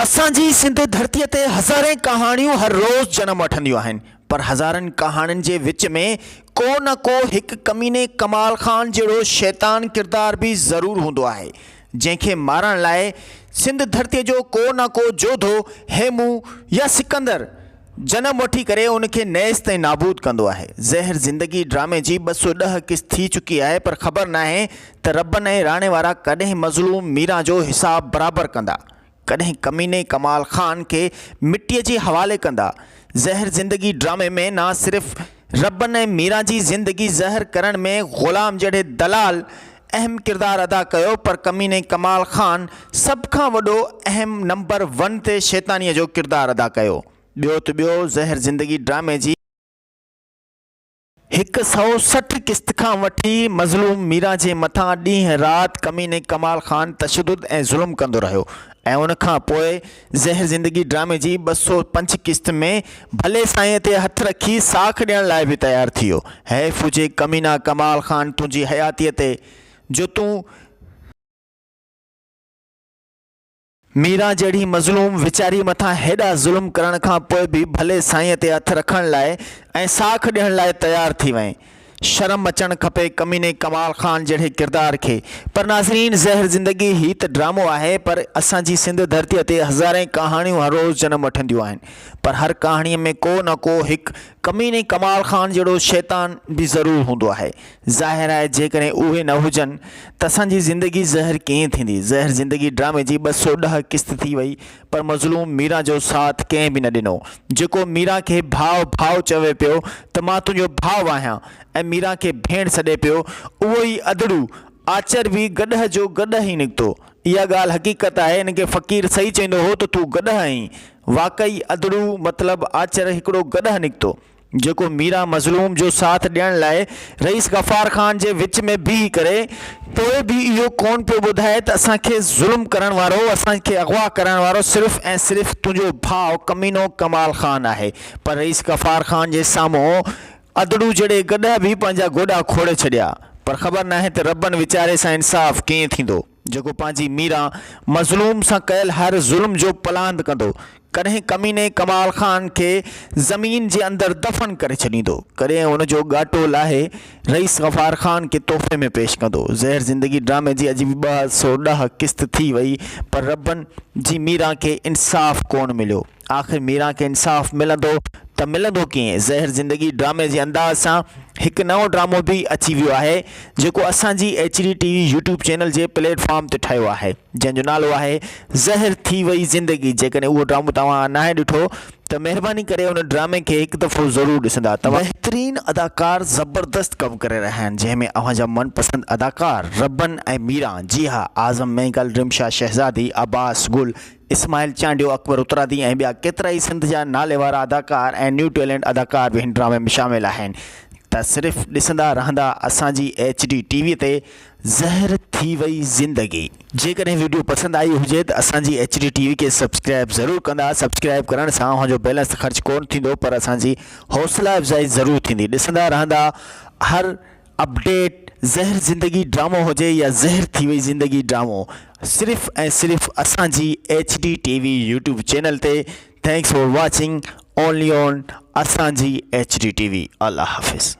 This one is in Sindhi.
اسان جي سنڌ ڌرتيء تي هزارين ڪهاڻيون هر روز جنم وٺنديون آهن پر هزارن ڪهاڻين جي وچ ۾ ڪو نه ڪو هڪ ڪميني ڪمال خان جهڙو شيطان ڪردار به ضرور هوندو آهي جنهن کي مارڻ لاء سنڌ ڌرتيء جو ڪو نه ڪو جوڌو هيمون يا سڪندر جنم وٺي ڪري ان کي نيست ۽ نابود ڪندو آهي. زهر زندگي ڊرامي جي 210 قسط ٿي چڪي آهي پر خبر ناهي ته ربن ۽ راڻي وارا ڪڏهن مظلوم ميران جو حساب برابر ڪندا، ڪڏهن ڪميني ڪمال خان کي مٽيء جي حوالي ڪندا. زهر زندگي ڊرامي ۾ نه صرف ربن ۽ ميران جي زندگي زهر ڪرڻ ۾ غلام جهڙي دلال اهم ڪردار ادا ڪيو پر ڪميني ڪمال خان سڀ کان وڏو اهم نمبر ون تي شيطانيء جو ڪردار ادا ڪيو. ٻيو ته ٻيو زهر زندگي ڊرامي جي. 160 قسط کان وٺي مظلوم ميران جي مٿان ڏينهن رات ڪميني ڪمال خان تشدد ۽ ظلم ڪندو رهيو ۽ ان کان پوء زهر زندگي ڊرامي جي 205 قسط ۾ ڀلي سائين تي هٿ رکي ساک ڏيڻ لاء به تيار ٿي ويو. حيف هجي ڪمينا ڪمال خان تنهنجي حياتيء تي جو تون ميران جهڙي مظلوم ويچاري مٿان هيڏا ظلم ڪرڻ کان پوء به ڀلي سائينء تي هٿ رکڻ لاء ۽ ساک ڏيڻ لاء تيار ٿي وئين. شرم اچڻ کپي ڪميني ڪمال خان جهڙي ڪردار کي. پر ناظرين زهر زندگي هي ته ڊرامو آهي پر اسان جي سنڌ ڌرتيء تي هزارين ڪهاڻيون هر روز جنم وٺنديون آهن پر هر ڪهاڻيء ۾ ڪو نه ڪو هڪ ڪميني ڪمال خان جهڙو شيطان به ضرور هوندو آهي. ظاهر آهي جيڪڏهن اهي نه هجن ته اسان جي زندگي زهر ڪيئن ٿيندي؟ زهر زندگي ڊرامي جي 210 قسط ٿي وئي پر مظلوم ميران جو ساٿ ڪنهن به نه ڏنو. جيڪو ميران کي ڀاء ڀاء چوي پيو ته مان تنهنجو ڀاء آهيان ۽ ميران کي ڀيڻ سڏي پيو اهو ئي اڌڙو آچر به گڏهه جو گڏهه ئي نڪتو. اها ڳالهه حقيقت آهي ان کي فقير صحيح چوندو هو ته تون گڏهه آهين. واقعي اڌڙو مطلب آچر هڪڙو گڏهه نڪتو. جيڪو ميران مظلوم جو ساٿ ڏيڻ لاء رئيس غفار خان جي وچ ۾ بيهي ڪري پوء به اهو ڪونه پيو ٻڌائي ته اسان کي ظلم ڪرڻ وارو اسان کي اغوا ڪرائڻ وارو صرف ۽ صرف تنهنجو ڀاء ڪمينو ڪمال خان آهي پر رئيس غفار خان جي سامهون ادڙو جهڙي گڏهه به پنهنجا گوڏا کوڙي ڇڏيا پر خبر ناهي ته ربن ويچاري سان انصاف ڪيئن ٿيندو. جيڪو پنهنجي ميران مظلوم سان ڪيل هر ظلم جو پلاند ڪندو، ڪڏهن ڪميني ڪمال خان کي زمين جي اندر دفن ڪري ڇڏيندو، ڪڏهن ان جو ڳاٽو لاهي رئيس غفار خان کي تحفي ۾ پيش ڪندو. زهر زندگي ڊرامي جي اڄ به 210 قسط ٿي وئي پر ربن جي ميران کي انصاف ڪونه مليو. آخر ميران کي انصاف ملندو ته ملندو ڪيئن؟ زهر زندگي ڊرامي جي انداز سان هڪ نئون ڊرامو به اچي ويو آهي جيڪو اسان جي H D T V YouTube channel جي پليٽ فارم تي ٺهيو آهي جنهن جو نالو آهي زهر ٿي وئي زندگي جيڪڏهن اهو ڊرامو توهان ناهي ڏٺو ته مهرباني ڪري ان ڊرامي کي هڪ دفعو ضرور ڏسندا توهان بهترين اداڪار زبردست ڪم ڪري رهيا آهن جنهن ۾ اوهان جا من پسند اداڪار ربن ۽ ميران جي ها اعظم مينگل رمشا شهزادي عباس گل اسماعيل چانڊيو، اڪبر اترادي ۽ ٻيا ڪيترائي سنڌ جا ناليوارا اداڪار ۽ نيو ٽيلنٽ اداڪار به هن ڊرامي ۾ شامل آهن ته صرف ڏسندا رهندا اسان جي ايڇ ڊي ٽي وي تي زهر ٿي وئي زندگي. جيڪڏهن وڊيو پسند آئي هجي ته اسان جي ايڇ ڊي ٽي وي کي سبسڪرائب ضرور ڪندا سبسڪرائب ڪرڻ سان اوهان جو بيلنس ته خرچ ڪونه ٿيندو پر اسان جي حوصلا افزائي ضرور ٿيندي ڏسندا رهندا هر اپڊيٽ زهر زندگي ڊرامو هجي يا زهر ٿي وئي زندگي ڊرامو صرف ۽ صرف اسان جي H D T V YouTube channel تي thanks for watching only on اسان جي ايڇ ڊي ٽي وي الله حافظ.